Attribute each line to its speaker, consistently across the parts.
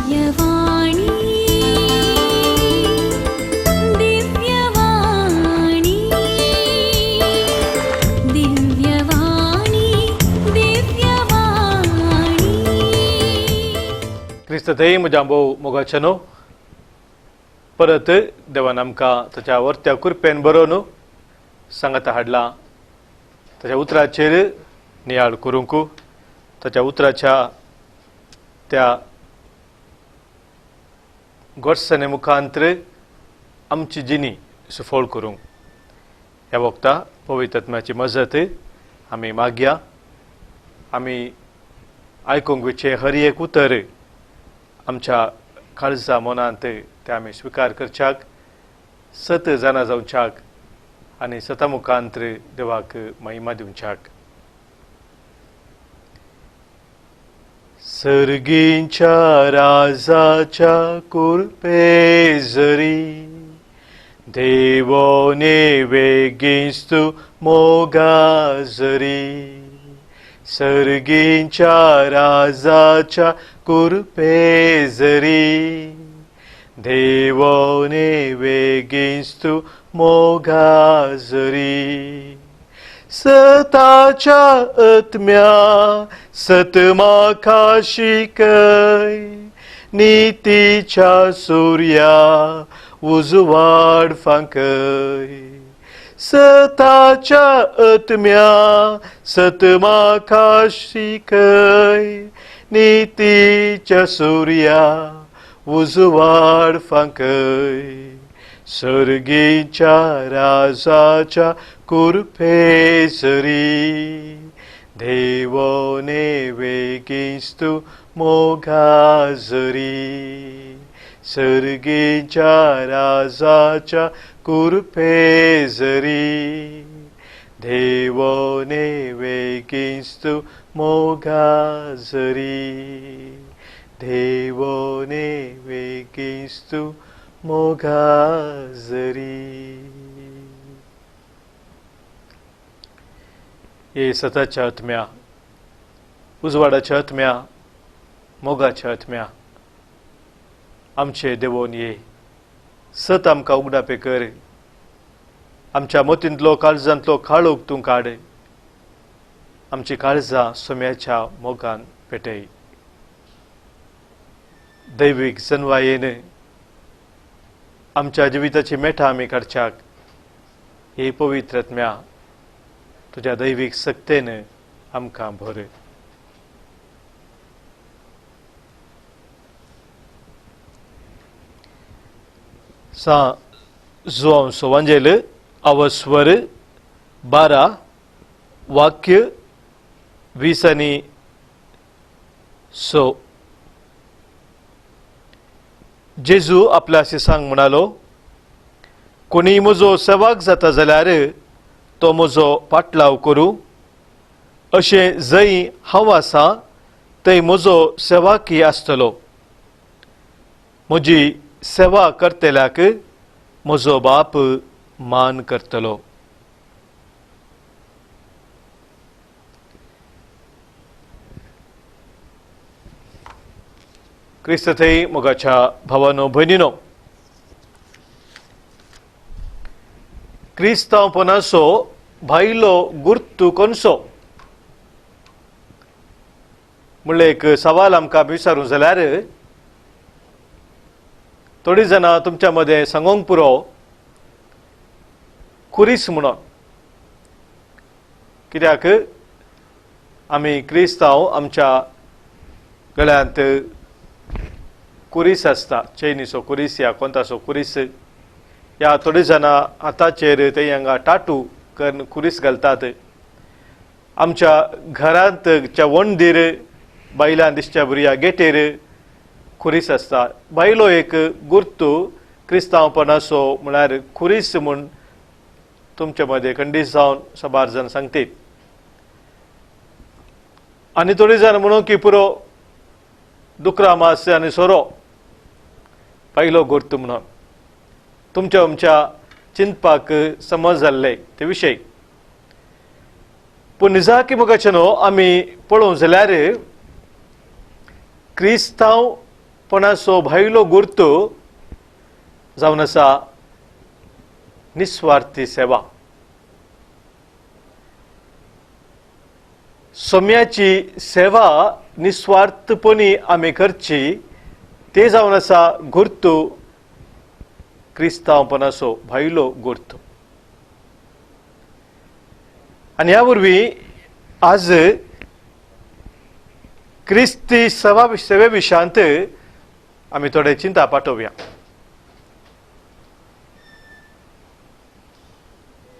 Speaker 1: दिव्यवाणी, दिव्यवाणी, दिव्यवाणी, दिव्यवाणी.
Speaker 2: क्रिस्त थंय म्हज्या भोव मोगाचे न्हू, परत देवान आमकां ताच्या वर्त्या कृपेन बरोवन सांगाता हाडला ताच्या उतराचेर नियाळ करूंक, ताच्या उतराच्या त्या गोडसाणे मुखांतर आमची जिणी सुफळ करूंक. ह्या वखता पवित्र आत्म्याची मजत आमी मागया. आमी आयकूंक वचचें हर एक उतर आमच्या काळजा मनांत तें आमी स्विकार करच्याक, सत जाणा जावच्याक आनी सता मुखांतर देवाक महिमा दिवच्याक. सर्गींच्या राजाच्या कृपे जरी देवोने वेगींच तूं मोगा जरी, सर्गींच्या राजाच्या कृपे जरी देवोने वेगींच तूं मोगा जरी, सताच्या आत्म्या सत म्हाका शिकय, नितीच्या सुर्या उजवाड फांकय, सताच्या आत्म्या सत म्हाका शिकय, नितीच्या सुर्या उजवाड फांकय, सर्गीच्या राजाच्या कृपे जरी देवोने वेगींच तूं मोगा जरी, सर्गीच्या राजाच्या कृपे जरी देवोने वेगींच तूं मोगा जरी, देवोने वेगींच तूं मोगा जरी. हे सताच्या आत्म्या, उजवाडाच्या आत्म्या, मोगाच्या आत्म्या, आमचे देवोन ये, सत आमकां उगडापे कर, आमच्या मतींतलो काळजांतलो काळोख तूं काड, आमची काळजां सोम्याच्या मोगान पेटय. दैवीक जनवायेन आमच्या जिविताची मेठां आमी काडच्याक हे पवित्र आत्म्या तुज्या दैवीक सक्तेन आमकां भर. सां जुआंव सोवांजेल अवस्वर 12 वाक्य 20 आनी 6. जेजू आपल्या शिसांक म्हणालो, कोणी म्हजो सेवाक जाता जाल्यार तो म्हजो पाटलाव करूं, अशें जंय हांव आसा थंय म्हजो सेवाकी आसतलो. म्हजी सेवा करतल्याक म्हजो बाप मान करतलो. क्रिस्त थंय मोगाच्या भावानो भयणीनो, क्रिस्तांवपणाचो भायलो गुर्तू कोणसो म्हणलें एक सवाल आमकां विचारूं जाल्यार थोडीं जाणां तुमच्या मदें सांगोंक पुरो खुरीस म्हणून. कित्याक आमी क्रिस्तांव आमच्या गळ्यांत खुरीस आसता, चैनीचो खुरीस या कोंताचो खुरीस, या थोडीं जाणां हाताचेर ते हांगा टाटू करून खुरीस घालतात. आमच्या घरांतच्या वणदीर बायलां दिसच्या भुरग्या गेटीर खुरीस आसता. बायलो एक गुर्तू क्रिस्तांवपणाचो म्हळ्यार खुरीस म्हूण तुमचे मदें खंडीत जावन साबार जाण सांगतात. आनी थोडीं जाण म्हणून की पुरो दुकरा मास आनी सोरो पयलो गुर्तू म्हणून तुमच्या आमच्या चिंतपाक समज जाल्ले ते विशय. पूण निजाकी मोगाचे न्हू आमी पळोवंक जाल्यार क्रिस्तांवपणाचो क्रिस्तांवपणाचो भायलो गुर्तो जावन आसा निस्वार्थी सेवा. सोम्याची सेवा निस्वार्थपणी आमी करची ते जावन आसा गुर्तो क्रिस्तांवपणाचो भायलो गुर्तो. आनी ह्या वरवीं आज क्रिस्ती सेवे विशांत आमी थोडे चिंता पाठोवया.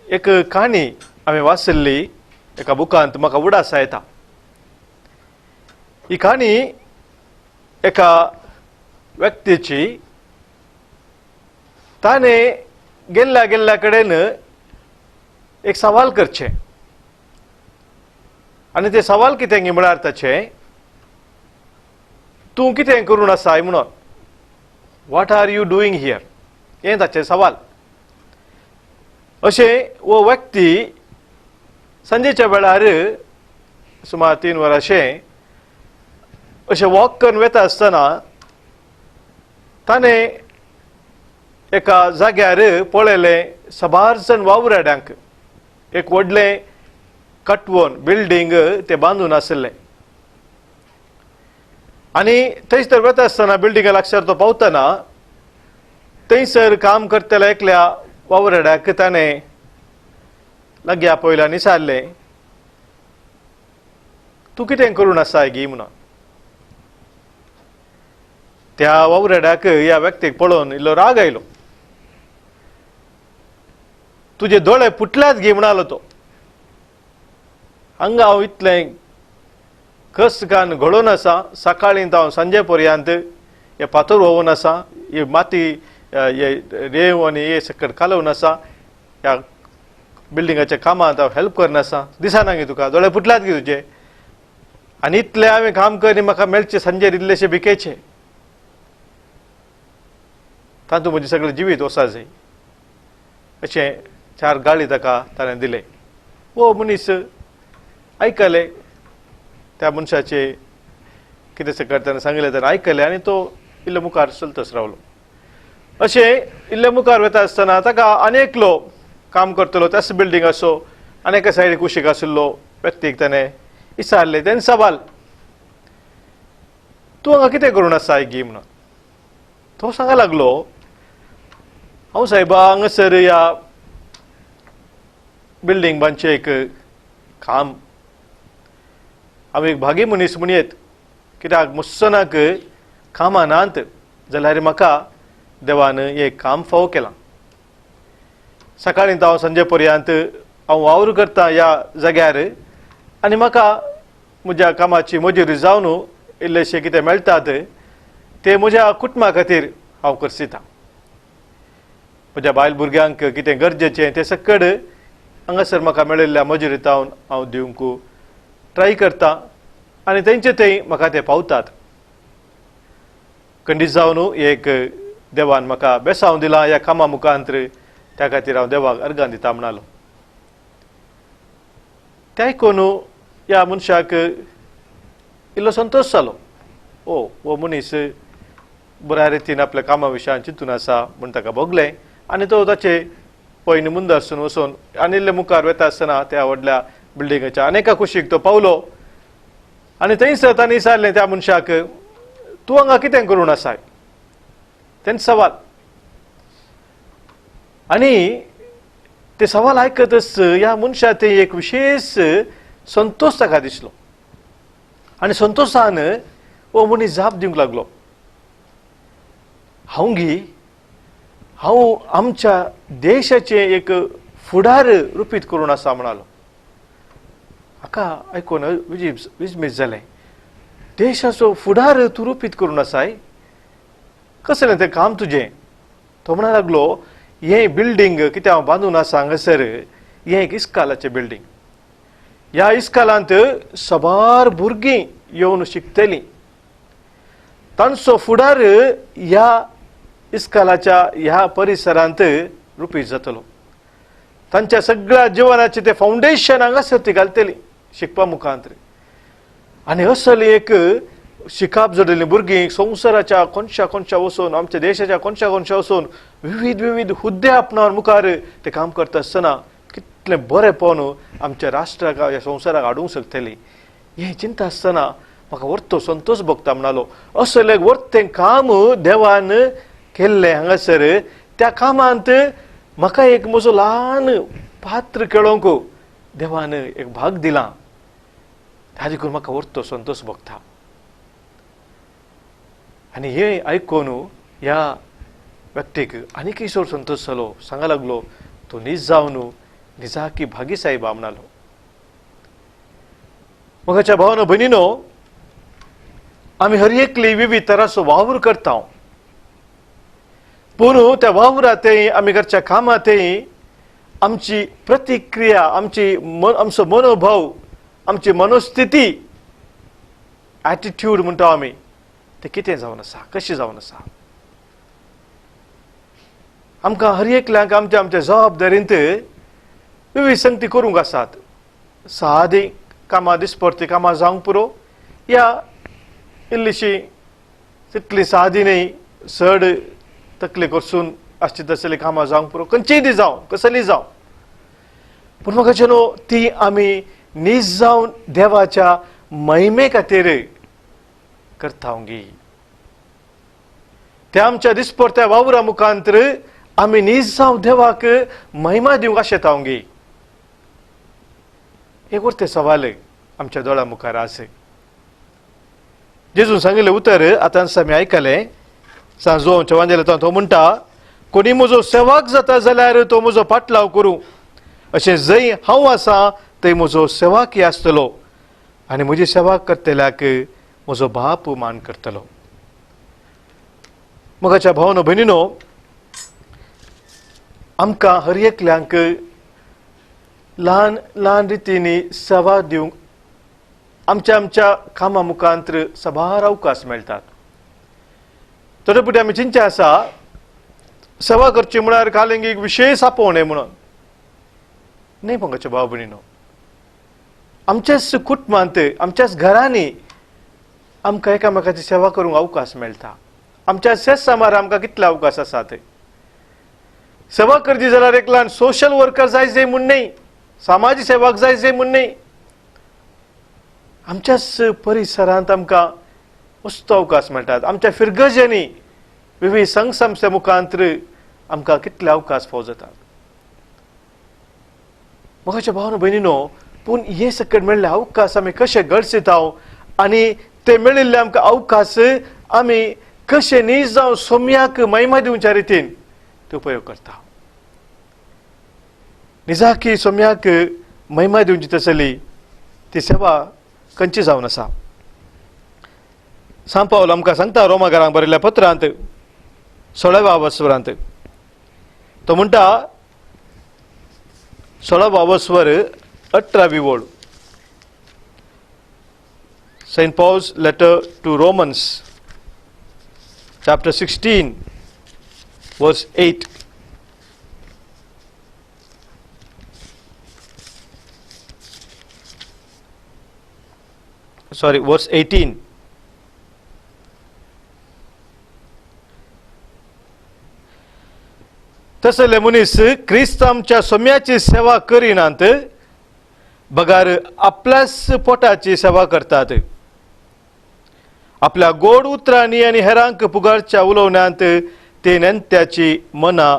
Speaker 2: एक काणी आमी वाचिल्ली एका बुकांत, म्हाका उडास येता. ही काणी एका व्यक्तीची, ताणें गेल्ल्या गेल्ल्या कडेन एक सवाल करचें आनी तें सवाल कितें म्हळ्यार ताचें, तूं कितें करून आसाय म्हणून, what are you doing here, हें ताचें सवाल. अशें हो व्यक्ती सांजेच्या वेळार सुमार 3 वरांशें अशें वॉक करून वता आसतना ताणें एका जाग्यार पळयलें साबार जण वावराड्यांक एक व्हडलें कटवोन बिल्डींग ते बांदून आशिल्लें. आनी थंयसर वता आसतना बिल्डिंगा लागसार तो पावतना थंयसर काम करतल्या एकल्या वावराड्याक ताणें लागीं आपयलें आनी विचारलें, तूं कितें करून आसाय गी म्हणून. त्या वावराड्याक ह्या व्यक्तीक पळोवन इल्लो राग आयलो. तुजे दोळे फुटल्यात गी म्हणालो तो, हांगा हांव इतलें कस घान घडोवन आसा, सकाळीं हांव सांजे पर्यंत हे फातर व्होवन आसा, ही माती हे रेंव आनी हे सकयल कालोवन आसा, ह्या बिल्डिंगाच्या कामांत हांव हेल्प करून आसा, दिसना गी तुका, दोळे फुटल्यात गी तुजे, आनी इतलें हांवें काम करून म्हाका मेळचें सांजेर इल्लेशें भिकेचें, तातूंत म्हजें सगळें जिवीत वसा जाय, अशें 4 गाळी ताका ताणें दिले. हो मनीस आयकले त्या मनशाचे कितें सकट ताणें सांगलें ताणें आयकलें आनी तो इल्लो मुखार चलतच रावलो. अशें इल्ले मुखार वता आसतना ताका आनी एकलो काम करतलो त्याच बिल्डींग असो आनी एका सायडीक कुशीक आशिल्लो व्यक्तीक ताणें विचारलें, तेणें सवाल, तूं हांगा कितें करून आसाय गी म्हणून. तो सांगा लागलो, हांव सायबा हांगासर ह्या बिल्डींग बांदचें एक काम, हांव एक भागी मनीस म्हणयेत, कित्याक मुसनाक कामां नात जाल्यार म्हाका देवान एक काम फावो केलां. सकाळीं हांव सांजे पर्यंत हांव वावर करता ह्या जाग्यार आनी म्हाका म्हज्या कामाची मजुरी जावन इल्लेशें कितें मेळटात ते म्हज्या कुटुंबा खातीर हांव करसिता, म्हज्या बायल भुरग्यांक कितें गरजेचें तें सकड हांगासर म्हाका मेळिल्ल्या मजुरी तावन हांव दिवंक ट्राय करता आनी तेंचे थंय म्हाका ते पावतात. खंडीत जावन एक देवान म्हाका बेसांव दिलां ह्या कामा मुखांत, त्या खातीर हांव देवाक अर्गां दिता म्हणालो. तें आयकून ह्या मनशाक इल्लो संतोश जालो, ओ हो मनीस बऱ्या रितीन आपल्या कामा विशयान चिंतून आसा म्हूण ताका भोगलें आनी तो ताचे पयलीं मुंदारसून वचून आनी इल्ले मुखार वता आसतना त्या व्हडल्या बिल्डिंगेच्या आनी एका कुशीक तो पावलो आनी थंयसर ताणें विचारलें त्या मनशाक, तूं हांगा कितें करून आसाय, तें सवाल. आनी ते सवाल आयकतच ह्या मनशा ते एक विशेश संतोश ताका दिसलो आनी संतोशान हो मनीस जाप दिवंक लागलो, हांव गी हांव आमच्या देशाचें एक फुडार रुपीत करून आसा म्हणालो. हाका आयकून विजमीत जालें, देशाचो फुडार तूं रुपीत करून आसाय, कसलें तें काम तुजें? तो म्हणा लागलो, हें बिल्डींग कितें हांव बांदून आसा हांगासर, हें एक इस्कालाचें बिल्डींग, ह्या इस्कालांत साबार भुरगीं येवन शिकतलीं, तांचो फुडार ह्या इस्कालाच्या ह्या परिसरांत रुपीत जातलो, तांच्या सगळ्या जिवनाचें तें फावंडेशन हांगासर ती घालतली शिकपा मुखांत, आनी असली एक शिकाप जोडिल्लीं भुरगीं संवसाराच्या कोनशा कोनशा वचून, आमच्या देशाच्या कोनशा कोनशा वचून विविध विविध हुद्दे आपणावन मुखार ते काम करता आसतना कितलें बरेंपण आमच्या राष्ट्राक ह्या संवसाराक हाडूंक शकतली हें चिंता आसतना म्हाका वर्तो संतोश भोगता म्हणालो. असलें वर्तें काम देवान केल्लें हांगासर, त्या कामांत म्हाका एक म्हजो ल्हान पात्र खेळोवंक देवान एक भाग दिला, त्या देखून म्हाका वर्तो संतोश भोगता. आनी हें आयकून ह्या व्यक्तीक आनीकय चड संतोश जालो. सांगा लागलो, तूं नीज जावन निजाकी भागी साहेबा म्हणालो. मोगाच्या भावानो भयणीनो, आमी हर एकली विविध तराचो वावर करता, पूण त्या वावरांतय आमी करच्या कामांतय आमची प्रतिक्रिया, आमची आमचो मनोभाव, आमची मनोस्थिती, एटिट्यूड म्हणटा आमी, ते कितें जावन आसा, कशें जावन आसा. आमकां हर एकल्यांक आमच्या आमच्या जबाबदारींत विविध संगती करूंक आसात. सादी कामां दिसपडती कामां जावंक पुरो, या इल्लीशी तितली सादी न्ही, चड तकली करसून आसची तसली कामां जावंक पुरो, खंयचीय ती जावं, कसली जावं, पूण म्हाका न्हू ती आमी नीज जावन देवाच्या महिमे खातीर करता गी. त्या आमच्या दिसपडत्या वावरा मुखांतर आमी नीज जावन देवाक महिमा दिवंक आशेता गी. एक वरतें सवाल आमच्या दोळ्या मुखार आसा. जेजून सांगिल्लें उतर आतां आमी आयकलें. सांजो चवांजेले तो म्हणटा, कोणी म्हजो सेवाक जाता जाल्यार तो म्हजो पाटलाव करूं, अशें जंय हांव आसा थंय म्हजो सेवाकी आसतलो आनी म्हजी सेवा करतल्याक म्हजो बाप मान करतलो. मोगाच्या भावानो भयणीनो, आमकां हर एकल्यांक ल्हान ल्हान रितींनी सेवा दिवंक आमच्या आमच्या कामा मुखांतर साबार अवकाश मेळटात. थोडे पुटी आमी चिंतचें आसा, सेवा करची म्हळ्यार कालिंग एक विशेश आपोवणें म्हणून न्ही. मोगाच्या भाव भयणीनो, आमच्याच कुटुंबांत, आमच्याच घरांनी आमकां एकामेकाची सेवा करूंक अवकाश मेळटा. आमच्या शेत सामार आमकां कितले अवकाश आसात. सेवा करची जाल्यार एक ल्हान सोशल वर्कर जाय जाय म्हूण न्ही, सामाजीक सेवाक जाय जाय म्हूण न्ही, आमच्याच परिसरांत आमकां मस्त अवकाश मेळटात. आमच्या फिरगजांनी विविध संघ संस्थे मुखांतर आमकां कितले अवकाश फाव जातात. मोगाच्या भावानो भयणीनो, पूण हे सकयल मेळ्ळे अवकाश आमी कशे गळसिता आनी ते मेळिल्ले आमकां अवकाश आमी कशे नीज जावन सोम्याक महिमा दिवच्या रितीन ते उपयोग करता. निजाकी सोम्याक महिमा दिवची तसली ती सेवा खंयची जावन आसा. सांत पावल आमकां सांगता रोमाकारांक बरयल्ल्या पत्रांत 16व्या वस्वरांत, तो म्हणटा 16व्या वस्वर 18वी ओळ, Saint Paul's letter to Romans chapter 16 verse 8. Sorry, verse 18. तसले मनीस क्रिस्त आमच्या सोम्याची सेवा करिनात, बगार आपल्याच पोटाची सेवा करतात. आपल्या गोड उतरांनी आनी हेरांक पुगारच्या उलोवण्यांत ते नेणत्याची मनां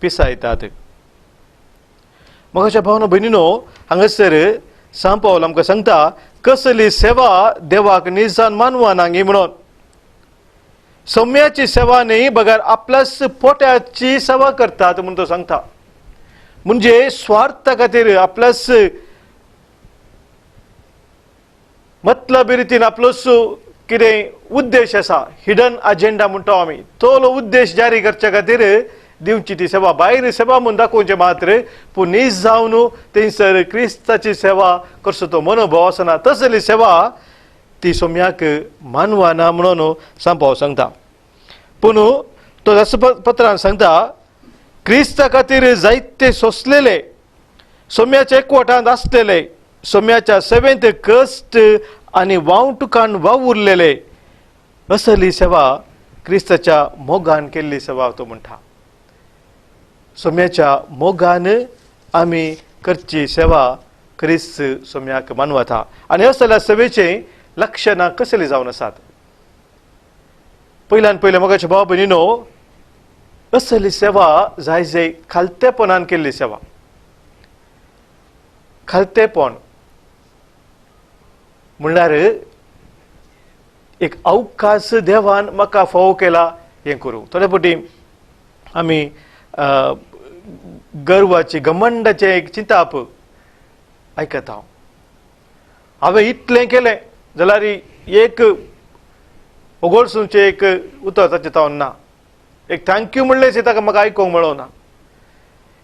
Speaker 2: पिसायतात. मोगाच्या भावनो भयणीनो, हांगासर सांत पावल आमकां सांगता कसली सेवा देवाक निजान मानवाना म्हणून. सौम्याची सेवा न्ही बगर आपल्याच पोट्याची सेवा करतात म्हणून तो सांगता. म्हणजे स्वार्था खातीर आपल्याच मतलबी रितीन आपलोच कितें उद्देश आसा, हिडन अजेंडा म्हणटा आमी, तो उद्देश जारी करच्या खातीर दिवची ती सेवा, भायर सेवा म्हूण दाखोवचें मात्र, पूण नीज जावन थंयसर क्रिस्ताची सेवा करचो तो मनोभाव आसना, तसली सेवा ती सोम्याक मानवाना म्हणून सांत पावल सांगता. पूण तो जसो पत्रान सांगता क्रिस्ता खातीर जायते सोंसलेले, सोम्याच्या एकवटांत आसलेले, सोम्याच्या सेवेंत कश्ट आनी वावटुकान वावुरलेले असली सेवा क्रिस्ताच्या मोगान केल्ली सेवा तो म्हणटा. सोम्याच्या मोगान आमी करची सेवा क्रिस्त सोम्याक मानवता. आनी असल्या सेवेचें लक्षणां कसली जावन आसात? पयल्यान पयलें मोगाचे भाव भयणीनो, असली सेवा जाय जाय खालतेपणान केल्ली सेवा. खालतेपण म्हणल्यार एक अवकाश देवान म्हाका फावो केला हें करूं. थोडे फावटी आमी गर्वाची घमंडाचें एक चिंताप आयकता. हांव हांवें इतलें केलें जाल्यार एक ओगोळसूनचें एक उतर ताचें तावन ना, एक thank you म्हणलें ताका म्हाका आयकूंक मेळना.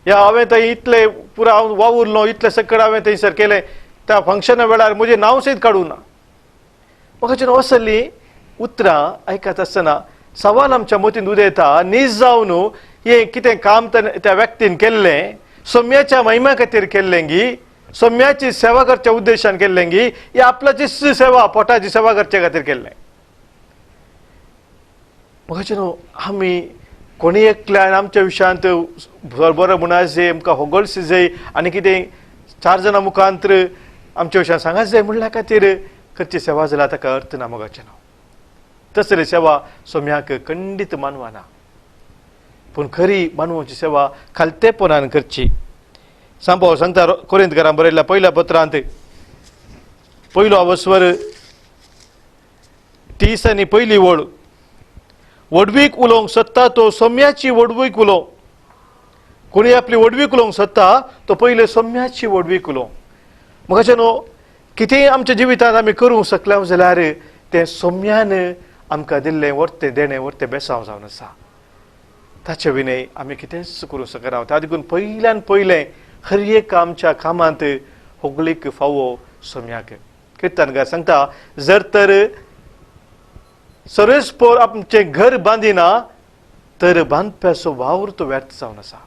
Speaker 2: या हांवें थंय इतलें पुरो हांव वावुरलो, इतलें सकड हांवें थंयसर केलें, त्या फंक्शना वेळार म्हजें नांव सयत काडूं ना. म्हाका असली उतरां आयकत आसतना सवाल आमच्या मतींत उदयता, नीज जावन हें कितें काम त्या व्यक्तीन केल्लें सोम्याच्या महिमा खातीर केल्लें गी, सोम्याची सेवा करच्या उद्देशान केल्लें गी, या आपल्याची सेवा पोटाची सेवा करचे खातीर केल्लें. म्हाका न्हू आमी कोणी एकल्यान आमच्या विशयांत बरो म्हणा जाय, आमकां होगोळशी जाय आनी कितें चार जाणां मुखांत आमच्या विशयान सांगा जाय म्हणल्या खातीर करची सेवा जाल्यार ताका अर्थ ना. मोगाचें नांव तसली सेवा सोम्याक खंडीत मानवना, पूण खरी मानवाची सेवा खालतेपणान करची. सांपाव सांगता कोरिंतकारां बरयल्ल्या पयल्या पत्रांत पयलो अवस्वर 30 आनी पयली वळ, व्हडवीक उलोवंक सोदता तो सोम्याची व्हडवीक उलोवं. कोणी आपली व्हडवीक उलोवंक सोदता तो पयले सोम्याची व्हडवीक उलोवं. म्हाका न्हू कितेंय आमच्या जिवितांत आमी करूंक शकले जाल्यार तें सोम्यान आमकां दिल्लें वर्तें देणें वर्तें बेसांव जावन आसा. ताचे विनय आमी कितेंच करूंक शकना. त्या देखून पयल्यान पयलें हर एक आमच्या कामांत होगळीक फावो सोम्याक. किर्तनकार सांगता, जर तर सर्वेस्पोर आमचें घर बांदिना तर बांदप्याचो वावर तो व्यर्थ जावन आसा.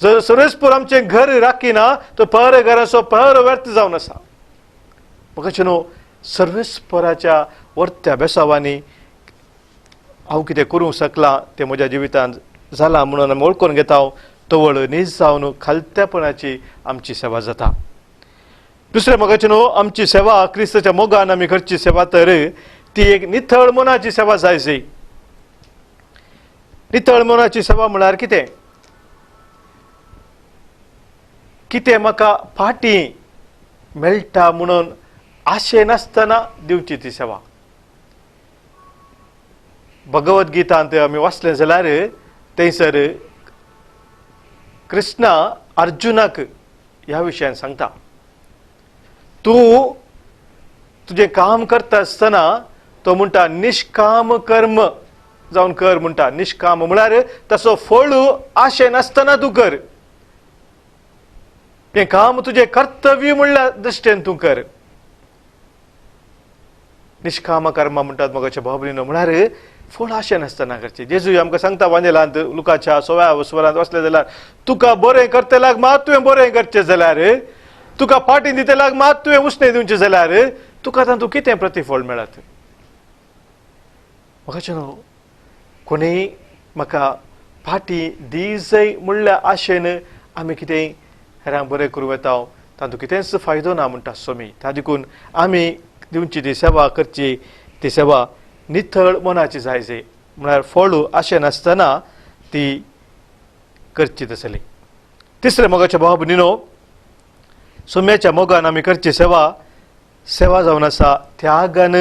Speaker 2: जर सर्वेस्पोर आमचें घर राखिना तर पहर घराचो पहर व्यर्थ जावन आसा. म्हाका न्हू सर्वेस्पोराच्या वर्त्या बेसावांनी हांव कितें करूंक शकलां तें म्हज्या जिवितांत जालां म्हणून आमी वळखून घेता, तवळ नीज जावन खालतेपणाची आमची सेवा जाता. दुसरें म्हाका न्हू आमची सेवा क्रिस्ताच्या मोगान आमी करची सेवा तर ती एक नितळ मनाची सेवा जाय जाय. नितळ मनाची सेवा म्हळ्यार कितें? कितें म्हाका फाटीं मेळटा म्हणून आशे नासतना दिवची ती सेवा. भगवद गीतांत आमी वाचलें जाल्यार थंयसर कृष्णा अर्जुनाक ह्या विशयान सांगता, तूं तुजें काम करता आसतना तो म्हणटा निष्काम कर्म जावन कर म्हणटा. निष्काम म्हळ्यार तसो फळ आशे नासतना तूं कर, तें काम तुजें कर्तव्य म्हणल्या दृश्टेन तूं कर. निष्काम कर्म म्हणटात मोगाच्या भाव भयणीनो, म्हळ्यार फळ आशे नासतना करचें. जेजू आमकां सांगता वांजेलांत लुकाच्या 16व्या वरांत वाचलें जाल्यार, तुका बरें करतल्याक मात तुवें बरें करचें जाल्यार, तुका फाटीं दितल्याक मात तुवें उश्णें दिवचें जाल्यार तुका तातूंत कितें प्रतिफळ मेळत? म्हाका न्हू कोणीय म्हाका फाटीं दी जाय म्हणल्या आशेन आमी कितेंय हेरांक बरें करूं येता, तातूंत कितेंच फायदो ना म्हणटा स्वामी. त्या देखून आमी दिवची ती सेवा करची ती सेवा नितळ मनाची जाय जाय, म्हळ्यार फळ आशे नासतना ती करची तसली. तिसरें मोगाच्या भाव भयणीनो, सोम्याच्या मोगान आमी करची सेवा सेवा जावन आसा त्यागान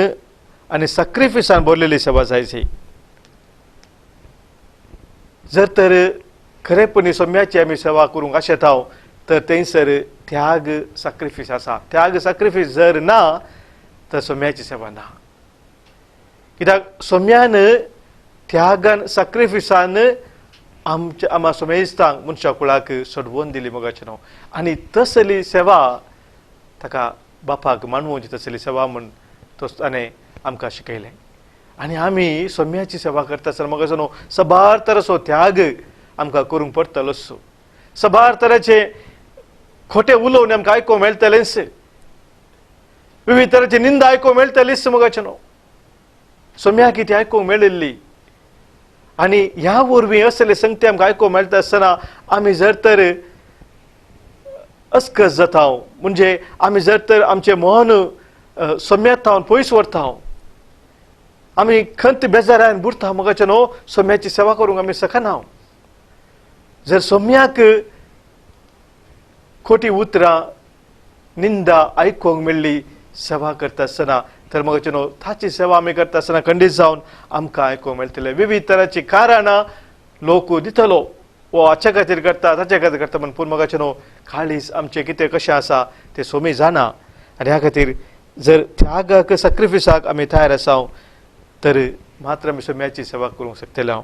Speaker 2: आनी सॅक्रिफिसान भरलेली सेवा जाय जाय. जर तर खरेपणी सोम्याची आमी सेवा करूंक आशेता तर थंयसर त्याग सॅक्रिफीस आसा. त्याग सॅक्रिफीस जर ना तर सोम्याची सेवा ना. कित्याक सोम्यान त्यागान सॅक्रिफिसान आमच्या आमा सोमेस्तांक मनशा कुळाक सोडवून दिली मोगाचें नांव. आनी तसली सेवा ताका बापाक मानवची तसली सेवा म्हूण तो ताणें आमकां शिकयलें. आनी आमी सोम्याची सेवा करता आसतना मोगाचो न्हू सबार तराचो त्याग आमकां करूंक पडटलोच. सबार तराचे खोटें उलोवणें आमकां आयकूंक मेळटलेंच, विविध तराची निंदा आयकूंक मेळटलीच मोगाचें न्हू. सोम्याक ती आयकूंक मेळिल्ली आनी ह्या वरवीं असले संगती आमकां आयकूंक मेळटा आसतना आमी जर तर अस्कस जाता, म्हणजे आमी जर तर आमचें मन सोम्यात थावन पयस व्हरता, आमी खंत बेजारान बुरता, मगाचे न्हू सोम्याची सेवा करूंक आमी शकना. जर सोम्याक खोटी उतरां निंदा आयकूंक मेळ्ळी सेवा करता आसतना तर मगाचे न्हू ताची सेवा आमी करता आसतना खंडीत जावन आमकां आयकूंक मेळटलें. विविध तरांची कारणां लोक दितलो, वो हाच्या खातीर करता ताच्या खातीर करता म्हण, पूण मगाचे न्हू काळीज आमचें कितें कशें आसा तें सोमी जाणा. आनी ह्या खातीर जर त्यागाक सॅक्रिफिसाक आमी तयार आसा तर मात्र आमी सोम्याची सेवा करूंक शकतले हांव.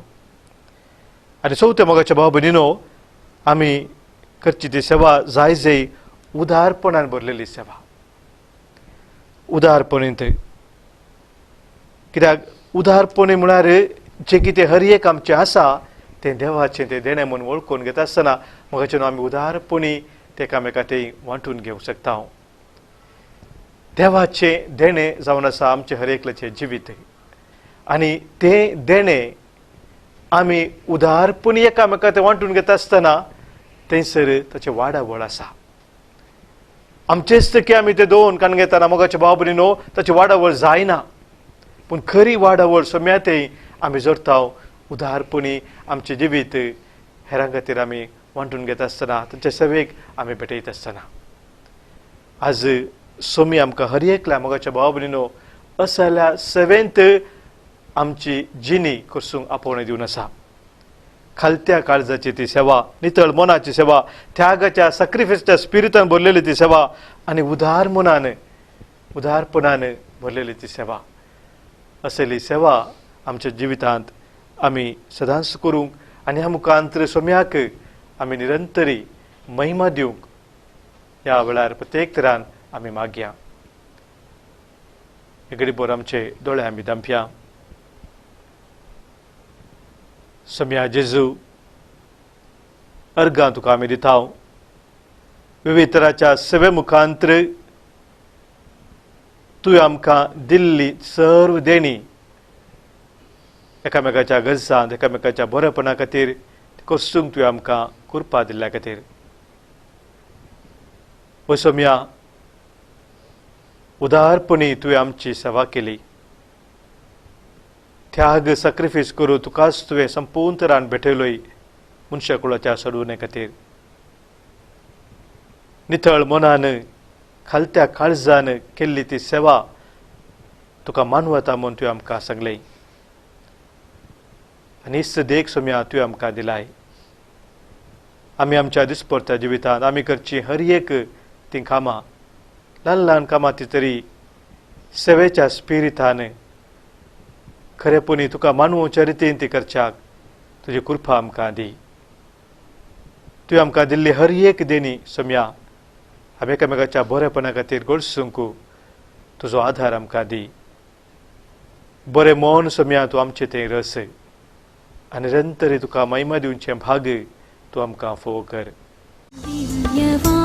Speaker 2: आनी चवथें मोगाच्या भाव भयणीनो, आमी करची ती सेवा जाय जाय उदारपणान भरलेली सेवा. उदारपणींत कित्याक उदारपणी म्हळ्यार जें कितें हर एक आमचें आसा तें देवाचें तें देणें म्हूण वळखून घेता आसतना मोगाचें न्हू आमी उदारपणी तें एकामेका तें वांटून घेवंक शकता. देवाचें देणें जावन आसा आमचें हर एकल्याचें जिवीत आनी तें देणें आमी उदारपणी एकामेका तें वांटून घेता आसतना थंयसर ताचें वाडावळ आसा. आमचेच की आमी ते दोन कान घेतना मोगाचे भाव भयणीनो ताची वाडावळ जायना, पूण खरी वाडावळ सोम्या थंय आमी जोडटा उदारपणी आमचें जिवीत हेरां खातीर आमी वांटून घेता आसतना तांच्या सेवेक आमी भेटयत आसतना. आज सोमी आमकां हर एकल्या मोगाच्या भाव भयणीनो असल्या सेवेंत आमची जिणी करसूंक आपोवणें दिवन आसा. खालत्या काळजाची ती सेवा, नितळ मनाची सेवा, त्यागाच्या सॅक्रिफायसच्या स्पिरितान भरलेली ती सेवा आनी उदार मनान उदारपणान भरलेली ती सेवा. असली सेवा आमच्या जिवितांत आमी सदांच करूंक आनी ह्या मुखांतर सोम्याक आमी निरंतरी महिमा दिवंक ह्या वेळार प्रत्येक तरान आमी मागया. गरीबोर आमचे दोळे आमी दांपया. सोम्या जेजू, अर्गां तुका आमी दिता. विविध तराच्या सेवे मुखांतर तुवें आमकां दिल्ली सर्व देणी एकामेकाच्या गरजांत एकामेकाच्या बरेपणा खातीर कोसूंक तुवें आमकां कृपा दिल्ल्या खातीर. ओ सोम्या, उदारपणी तुवें आमची सेवा केली, त्याग सॅक्रिफायस करूं तुकाच तुवें संपूर्ण तरान भेटयलोय मनशा कुळाच्या सोडवणे खातीर. नितळ मनान खालत्या काळजान केल्ली ती सेवा तुका मानवता म्हूण तुवें आमकां सांगलें आनी इस्त देख सोम्या तुवें आमकां दिलाय. आमी आमच्या दिसपडत्या जिवितांत आमी करची हर एक तीं कामां, ल्हान ल्हान कामां ती तरी सेवेच्या स्पिरितान खरेपणी तुका मानवच्या रितीन ती करच्याक तुजी कृपा आमकां दी. तुवें आमकां दिल्ली हर एक देणी सोम्या आमी एकामेकाच्या बरेपणा खातीर गळसूंक तुजो आधार आमकां दी. बरें मन सोम्या तूं आमचें थंय रस आनी निरंतरी तुका महिमा दिवचें भाग तूं आमकां फोव कर.
Speaker 1: दिव्यवाणी.